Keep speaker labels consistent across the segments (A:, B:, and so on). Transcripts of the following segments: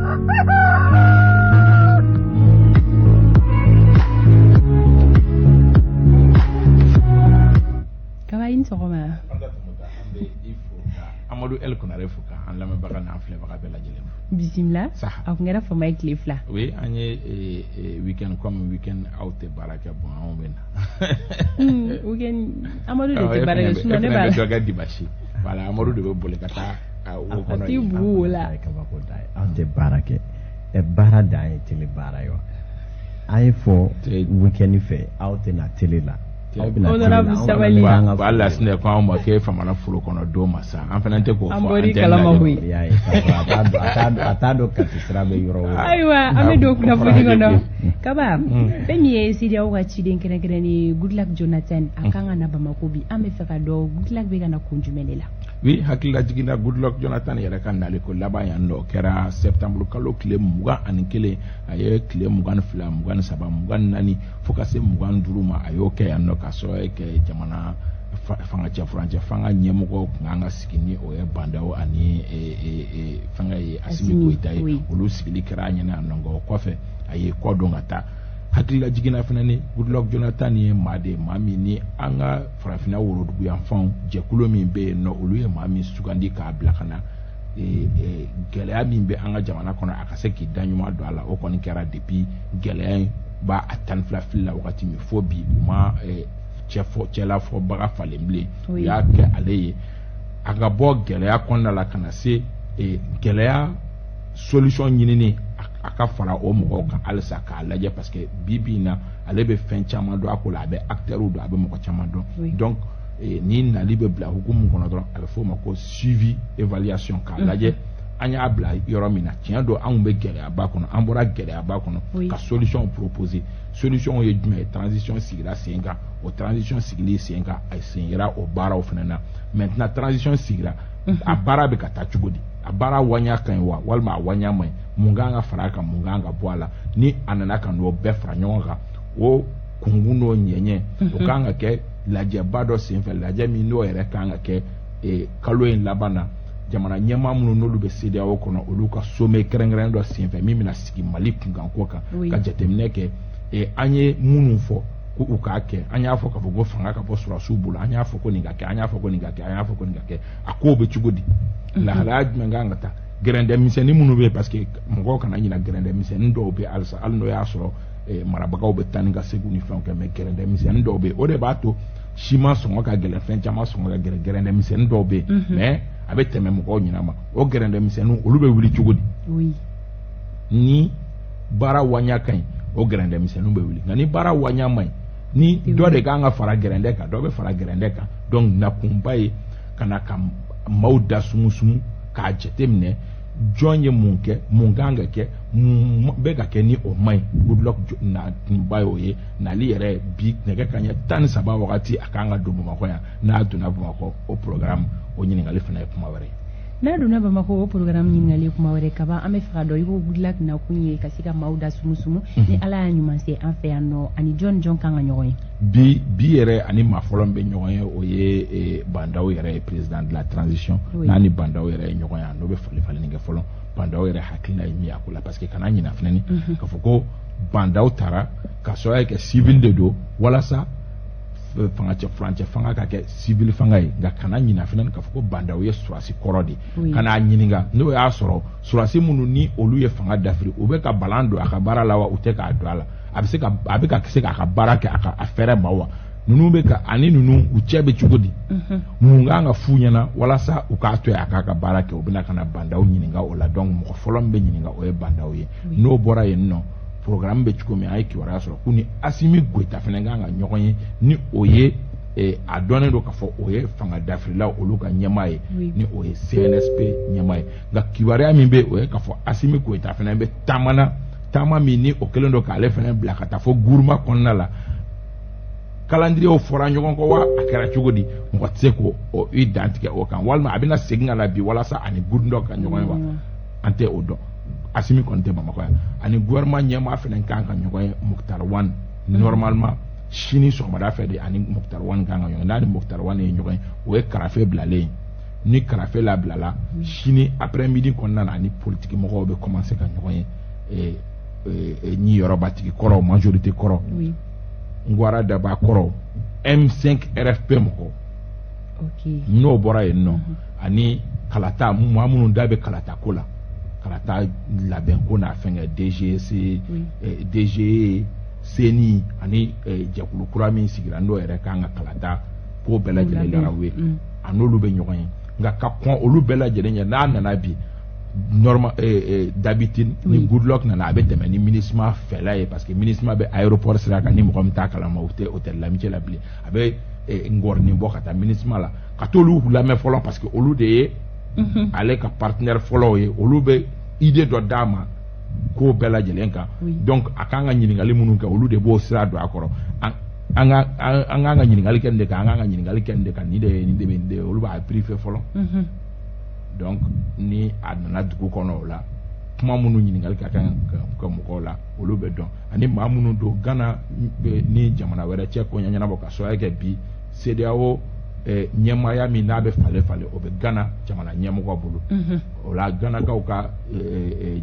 A: Kaba, i ni sɔgɔma.
B: Amadu El Konare fo, ka an lamɛnbaga n'an filɛbaga bɛɛ lajɛlen fo.
A: Bisimila.
B: Saha.
A: A kun kɛra fama ye tile 2.
B: Oui, an ye week-end, comme week-end aw tɛ baara kɛ, bon, anw bɛ na.
A: Week-end Amadu de tɛ baara kɛ, sinon ne b'a
B: la. Dɔ kɛ dimanche. Voilà, Amadu de bɛ boli ka taa wo kɔnɔ.
A: A t'i bugu o la.
C: Kabako da ye, anw tɛ baara kɛ. Ɛ, baara dan ye télé baara ye wa? An ye fɔ week-end fɛ, aw tɛ na télé la. Aw bɛna télé la.
A: Honorable, sabali.
B: Ba Lasinɛ ko anw ma k'e famana foro kɔnɔ don ma sa, an fana tɛ k'o fɔ.
A: An bɔr'i kalama koyi.
C: I y'a ye k'a sɔrɔ a t'a dɔn Kati sira bɛ yɔrɔ o yɔrɔ.
A: Ayiwa, an bɛ don kunnafoni kɔnɔ. Kaba, fɛn min ye CEDEAO ka ciden kɛrɛnkɛrɛnnen Goodluck Jonathan, a kan ka na Bamakɔ bi. An bɛ fɛ ka dɔn, Goodluck bɛ ka na kun jumɛn de la?
B: Oui, hakilila jiginna, Goodluck Jonathan yɛrɛ ka nali ko laban yan nɔ kɛra septembre kalo tile 21. A ye tile 22, 23, 24, fo ka se 25 ma, a y'o kɛ yan nɔ, ka sababu kɛ jamana fanga cɛ furancɛ fanga ɲɛmɔgɔ tun kan ka sigi, ni o ye Bah N'Daw ani fɛngɛ ye, Assimi Goïta ye. Olu sigili kɛra a ɲɛna yan nɔ. Nka o kɔfɛ, a ye kɔ don ka taa. Hakilila jiginna fana ni Goodluck Jonathan ye maa de ye, maa min ni an ka farafinna worodugu yanfanw jɛkulu min bɛ yen nɔ, olu ye maa min sugandi k'a bila ka na gɛlɛya min bɛ an ka jamana kɔnɔ, a ka se k'i da ɲuman don a la. O kɔni kɛra depuis gɛlɛya in b'a a 12 fili la wagati min fo bi, u ma cɛla fɔbaga falen bilen. U y'a kɛ ale ye a ka bɔ gɛlɛya kɔnɔna la ka na se gɛlɛya solution ɲinini, a ka fara o mɔgɔw kan halisa k'a lajɛ, parce que bi bi in na, ale bɛ fɛn caman dɔn a ko la, a bɛ acteurs dɔn, a bɛ mɔgɔ caman dɔn. Donc ni nali bɛ bila hukumu kɔnɔ dɔrɔn, a bɛ f'o ma ko suivi, évaluation, k'a lajɛ an y'a bila yɔrɔ min na. Tiɲɛ don, anw bɛ gɛlɛyaba kɔnɔ, an bɔra gɛlɛyaba kɔnɔ ka solution proposer. Solution ye jumɛn ye? Transition sigira sen kan. O transition sigili sen kan, a sen yera o baaraw fana na. Maintenant, transition sigira, a baara bɛ ka taa cogo di? A baara waɲa ka ɲi wa, walima a waɲa man ɲi? Mun kan ka fara a kan, mun kan ka bɔ a la? Ni a nana ka n'o bɛɛ fara ɲɔgɔn kan, o kunkun n'o ɲɛɲɛ, o kan ka kɛ lajɛba dɔ senfɛ, lajɛ min n'o yɛrɛ kan ka kɛ kalo in laban na, jamana ɲɛmaa minnu n'olu bɛ CEDEAO kɔnɔ, olu ka sommet kɛrɛnkɛrɛnnen dɔ senfɛ min bɛna sigi Mali kunkanko kan, ka jateminɛ kɛ an ye minnu fɔ ko u k'a kɛ. An y'a fɔ k'a fɔ ko fanga ka bɔ sɔrɔdasiw bolo, an y'a fɔ ko nin ka kɛ, an y'a fɔ ko nin ka kɛ, an y'a fɔ ko nin ka kɛ. A kow bɛ cogo di? Lahalaya jumɛn kan ka taa? Gɛrɛndɛ misɛnnin minnu bɛ yen, parce que mɔgɔw kana ɲinɛ, gɛrɛndɛ misɛnnin dɔw bɛ halisa, hali n'o y'a sɔrɔ marabagaw bɛ taa ni ka segin ni fɛnw kɛ, mais gɛrɛndɛ misɛnnin dɔw bɛ yen. O de b'a to siman sɔngɔ ka gɛlɛn, fɛn caman sɔngɔ ka gɛlɛn. Gɛrɛndɛ misɛnnin dɔw bɛ yen, mais a bɛ tɛmɛ mɔgɔw ɲinɛ ma. O gɛrɛndɛ misɛnninw, olu bɛ wuli cogo di? Ni baara waɲa ka ɲi, o gɛrɛndɛ misɛnninw bɛ wuli. Nka ni baara waɲa man ɲi, ni dɔ de kan ka fara gɛrɛndɛ kan, dɔ bɛ fara gɛrɛndɛ kan. Donc nakunba ye ka na ka maaw da sumusumu k'a jateminɛ jɔn ye mun kɛ, mun kan ka kɛ, mun bɛ ka kɛ ni o man ɲi. Goodluck nakunba y'o ye. Nali yɛrɛ bi, nɛgɛ kanɲɛ 13 wagati, a kan ka don Bamakɔ yan. N'a donna Bamakɔ, o programme, o ɲininkali fana ye kuma wɛrɛ ye.
A: N'a donna Bamakɔ, o programme ɲininkali ye kuma wɛrɛ. Kaba, an bɛ fɛ ka dɔn, i ko Goodluck nakun ye ka se ka maaw da sumusumu. Ni Ala y'a ɲuman se an fɛ yan nɔ, ani jɔn jɔn kan ka ɲɔgɔn ye?
B: Bi bi yɛrɛ, ani maa fɔlɔ min bɛ ɲɔgɔn ye, o ye Bah N'Daw yɛrɛ ye, président de la transition. N'a ni Bah N'Daw yɛrɛ ye ɲɔgɔn ye, n'o bɛ falen falenni kɛ fɔlɔ, Bah N'Daw yɛrɛ hakilina ye min ye a ko la, parce que kana ɲina fɛnɛ ni k'a fɔ ko Bah N'Daw taara ka sababu kɛ civil de don, walasa fanga cɛ furancɛ fanga ka kɛ civil fanga ye. Nka kana ɲina fɛnɛ k'a fɔ ko Bah N'Daw ye surasi kɔrɔ de ye. Ka n'a ɲininka n'o y'a sɔrɔ surasi minnu ni olu ye fanga dafiri, u bɛ ka balan don a ka baara la wa, u tɛ k'a don a la? A bɛ se ka, a bɛ ka se k'a ka baara kɛ a ka a fɛrɛ ma wa? Ninnu bɛ ka ani ninnu u cɛ bɛ cogo di? Mun kan ka f'u ɲɛna walasa u k'a to yen a k'a ka baara kɛ? U bɛna ka na Bah N'Daw ɲininka o la. Donc mɔgɔ fɔlɔ min bɛ ɲininka, o ye Bah N'Daw ye. N'o bɔra yen nɔ, programme bɛ cogo min, an ye kibaruya sɔrɔ ko ni Assimi Goïta fana kan ka ɲɔgɔn ye, ni o ye a dɔnnen don k'a fɔ o ye fanga dafirilaw olu ka ɲɛmaa ye, ni o ye CNSP ɲɛmaa ye. Nka kibaruya min bɛ yen, o ye k'a fɔ Assimi Goïta fana bɛ taama na, taama min ni o kɛlen don k'ale fana bila ka taa fo Gourma kɔnɔna la. Calendrier fɔra ɲɔgɔn kɔ wa, a kɛra cogo di? Mɔgɔ tɛ se k'o i dantigɛ o kan. Walima a bɛna segin ka na bi walasa ani Goodluck ka ɲɔgɔn ye wa, an tɛ o dɔn. Assimi kɔni tɛ Bamakɔ yan. Ani gouvernement ɲɛmaa fana kan ka ɲɔgɔn ye, Moctar Ouane. Normalement sini sɔgɔmada fɛ de ani Moctar Ouane kan ka ɲɔgɔn ye. N'a ni Moctar Ouane ye ɲɔgɔn ye, o ye karafe bilalen ye. Ni karafe labilala, sini après midi kɔnɔna na, ani politiki mɔgɔw bɛ commencer ka ɲɔgɔn ye, ni yɔrɔbatigi kɔrɔ, majorité kɔrɔ, Ngwara Daba kɔrɔ, M5 RFP mɔgɔw. N'o bɔra yen nɔ, ani kalata maa minnu da bɛ kalata ko la, kalata labɛn ko n'a fɛnkɛ, DGC, DGE, CENI, ani jɛkulu kura min sigira, n'o yɛrɛ kan ka kalata ko bɛɛ lajɛlen larawe, a n'olu bɛ ɲɔgɔn ye. Nka ka kɔn olu bɛɛ lajɛlen ɲɛ, n'a nana bi, normal, d'habitude ni Goodluck nana, a bɛ tɛmɛ ni MINUSMA fɛla ye, parce que MINUSMA bɛ aéroport sira kan. Ni mɔgɔ min t'a kalama, u tɛ hôtel l'Amitié la bilen, a bɛ ngɔrɔnin bɔ ka taa MINUSMA la, ka t'olu lamɛn fɔlɔ, parce que olu de ye ale ka partenaire fɔlɔw ye. Olu bɛ idée dɔ d'a ma ko bɛɛ lajɛlen kan. Donc a kan ka ɲininkali minnu kɛ, olu de b'o sira don a kɔrɔ. An ka an kan ka ɲininkali kɛ nin de kan, an kan ka ɲininkali kɛ nin de kan, nin de ye nin de bɛ nin de ye, olu b'a briefer fɔlɔ. Donc ni a nana dugu kɔnɔ, o la kuma minnu ɲininkali ka kan ka mɔgɔw la, olu bɛ dɔn, ani maa minnu don Gana ni jamana wɛrɛ cɛ ko ɲɛnabɔ, ka sababu kɛ bi CEDEAO ɲɛmaaya min n'a bɛ falen falen, o bɛ Gana jamana ɲɛmɔgɔ bolo. O la Ganakaw ka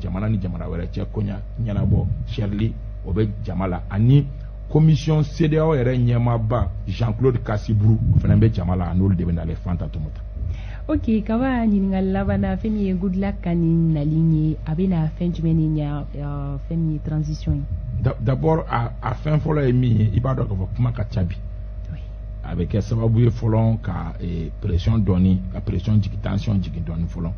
B: jamana ni jamana wɛrɛ cɛ ko ɲɛnabɔ sɛrili, o bɛ jama la, ani commission CEDEAO yɛrɛ ɲɛmaaba Jean-Claude Kassi-Brou, o fana bɛ jama la, a n'olu de bɛ nalen Fanta Tɔmɔta.
A: Ok, Kaba, ɲininkali laban na, fɛn min ye Goodluck ka nin nali ye, a bɛna fɛn jumɛn de ɲa fɛn min ye transition ye?
B: D'abord, a fɛn fɔlɔ ye min ye, i b'a dɔn k'a fɔ kuma ka ca bi. A bɛ kɛ sababu ye fɔlɔ ka pression dɔɔni, ka pression jigin, tension jigin dɔɔni fɔlɔ,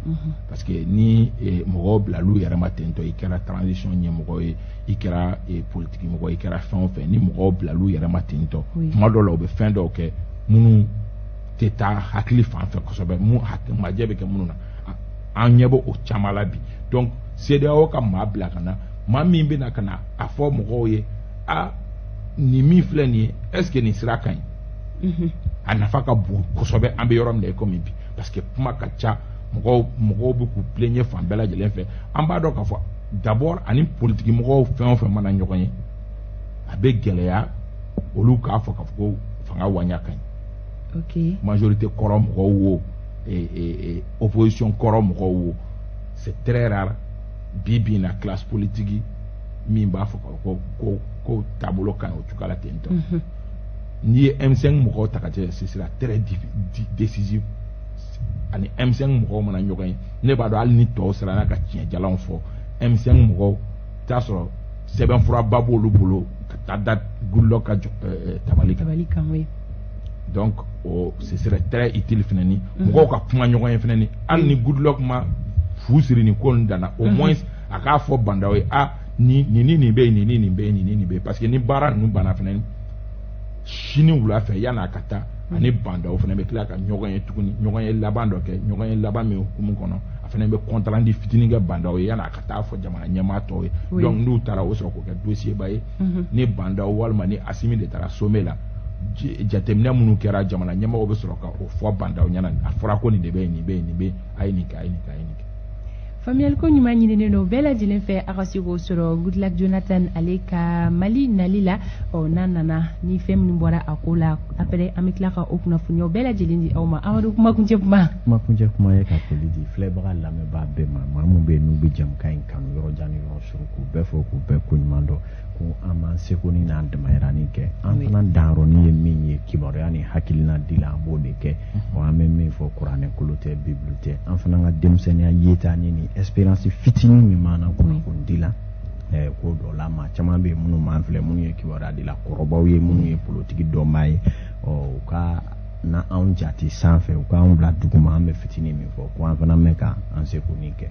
B: parce que ni mɔgɔw bilal'u yɛrɛ ma ten tɔ, i kɛra transition ɲɛmɔgɔ ye, i kɛra politique mɔgɔ, i kɛra fɛn o fɛn, ni mɔgɔw bilal'u yɛrɛ ma ten tɔ, kuma dɔw la u bɛ fɛn dɔw kɛ minnu tɛ taa hakili fan fɛ kosɛbɛ, mun majɛ bɛ kɛ minnu na. An ɲɛ bɛ o caman la bi. Donc CEDEAO ka maa bila ka na, maa min bɛ na ka na a fɔ mɔgɔw ye: a nin min filɛ nin ye, est ce que nin sira ka ɲi? A nafa ka bon kosɛbɛ an bɛ yɔrɔ min na i komi bi, parce que kuma ka ca, mɔgɔw bɛ k'u plaigner fan bɛɛ lajɛlen fɛ. An b'a dɔn k'a fɔ d'abord, ani politiki mɔgɔw fɛn o fɛn mana ɲɔgɔn ye, a bɛ gɛlɛya olu k'a fɔ k'a fɔ ko fanga waɲa ka ɲi. Majorité kɔrɔ mɔgɔw wo, opposition kɔrɔ mɔgɔw wo, c'est très rare bi bi in na, classe politique min b'a fɔ ko taabolo ka ɲi o cogoya la ten tɔ. N'i ye M5 mɔgɔw ta ka cɛ, ce sera très décisif. Ani M5 mɔgɔw mana ɲɔgɔn ye, ne b'a dɔn hali ni tɔw siranna ka tiɲɛ jalanw fɔ, M5 mɔgɔw t'a sɔrɔ sɛbɛnfuraba b'olu bolo ka taa da Goodluck ka tabali kan.
A: Tabali kan, oui.
B: Donc o ce serait très utile fɛnɛ ni mɔgɔw ka kuma ɲɔgɔn ye fɛnɛ, ni hali ni Goodluck ma fu siri nin ko nin danna, au moins a k'a fɔ Bah N'Daw ye: a nin nin ni nin bɛ yen, nin ni nin bɛ yen, nin ni nin bɛ yen. Parce que ni baara ninnu banna fɛnɛ, sini wula fɛ, yan'a ka taa, ani Bah N'Daw fana bɛ tila ka ɲɔgɔn ye tuguni, ɲɔgɔn ye laban dɔ kɛ, ɲɔgɔn ye laban min hukumu kɔnɔ, a fana bɛ compte rendu fitinin kɛ Bah N'Daw ye yan'a ka taa fɔ jamana ɲɛmaa tɔw ye. Donc n'u taara, o sɔrɔ k'o kɛ dossier ba ye. Ni Bah N'Daw walima ni Assimi de taara sommet la, jateminɛ minnu kɛra, jamana ɲɛmɔgɔw bɛ sɔrɔ ka o fɔ Bah N'Daw ɲɛna: a fɔra ko nin de bɛ yen, nin bɛ yen, nin bɛ yen, a ye nin kɛ, a ye nin kɛ, a ye nin kɛ.
A: Faamuyali ko ɲuman ɲininen don bɛɛ lajɛlen fɛ, a ka se k'o sɔrɔ Goodluck Jonathan ale ka Mali nali la. Ɔ n'a nana ni fɛn minnu bɔra a ko la, après an bɛ tila ka o kunnafoniyaw bɛɛ lajɛlen di aw ma. Amadu, kuma kuncɛ kuma.
C: Kuma kuncɛ kuma ye ka foli di filɛbaga lamɛnbaa bɛɛ ma, maa min bɛ yen n'u bɛ jamukan in kanu yɔrɔ jan ni yɔrɔ surun, k'u bɛɛ fɔ, k'u bɛɛ koɲuman dɔn, ko an m'an seko ni n'an damayirani kɛ. An fana danyɔrɔnin ye min ye kibaruya ni hakilina di la, an b'o de kɛ. Wa an bɛ min fɔ, kuranɛ kolo tɛ, bibulu tɛ, an fana ka denmisɛnninya yeta ni expérience fitinin min b'an na kunnafoni di la, ko dɔ la, maa caman bɛ yen minnu m'an filɛ, minnu ye kibaruya di la kɔrɔbaw ye, minnu ye politiki dɔnbaa ye, ɔ u ka na anw jate sanfɛ, u k'an bila duguma. An bɛ fitinin min fɔ, ko an fana bɛ ka an seko ni kɛ.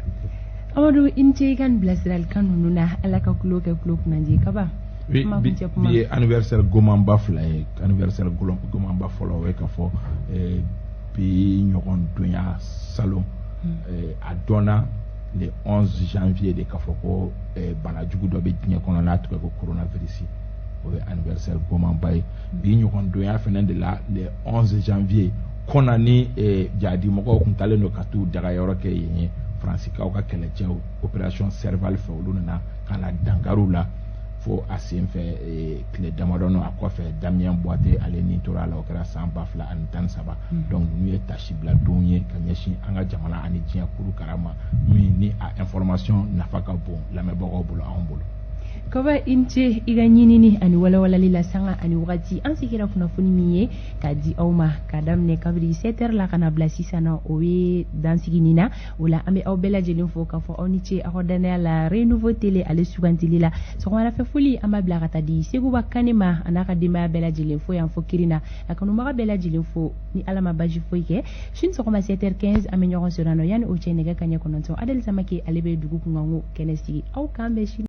A: Amadu, i ni ce i ka nin bilasiralikan ninnu na. Ala ka tulo kɛ tulo kunnandi. Kaba.
B: Oui, bi ye anniversaire gomanba fila ye. Anniversaire gomanba fɔlɔ, o ye k'a fɔ bi ɲɔgɔn donya salon, a dɔnna le 11 janvier de k'a fɔ ko banajugu dɔ bɛ diɲɛ kɔnɔ n'a tɔgɔ ko coronavirus. O ye anniversaire gomanba ye. Bi ɲɔgɔn donya fɛnɛ de la, le 11 janvier kɔna ni jadi mɔgɔw kun talen don ka t'u dagayɔrɔ kɛ yen ye, Faransikaw ka kɛlɛcɛw, opération Serval fɛ, olu nana ka na dankariw la. Fo a sen fɛ tile damadɔ a kɔfɛ, Damien Boiteux ale ni tora a la. O kɛra san 2013. Donc ninnu ye tasibila don ye ka ɲɛsin an ka jamana ani diɲɛ kurukara ma, min ni a information nafa ka bon lamɛnbagaw bolo, anw bolo.
A: Kaba, i ni ce i ka ɲinini ani walawalali la. Sanga ani wagati, an sigira kunnafoni min ye k'a di aw ma k'a daminɛ kabiri 7 heures la ka na bila sisan na, o ye dansigi nin na. O la, an bɛ aw bɛɛ lajɛlen fo k'a fɔ aw ni ce aw ka danaya la Renouveau Télé ale sugantili la. Sɔgɔmada fɛ foli, an b'a bila ka taa di Seguba Kane ma, a n'a ka denbaya bɛɛ lajɛlen fo yan fo Kirina, a kanubaga bɛɛ lajɛlen fo. Ni Ala ma basi foyi kɛ, sini sɔgɔma 7h15, an bɛ ɲɔgɔn sɔrɔ yan nɔ. Yanni o cɛ, nɛgɛ kaɲɛ 9, Adel Samake ale bɛ dugu kunkanko kɛnɛ sigi. Aw k'an bɛn sini.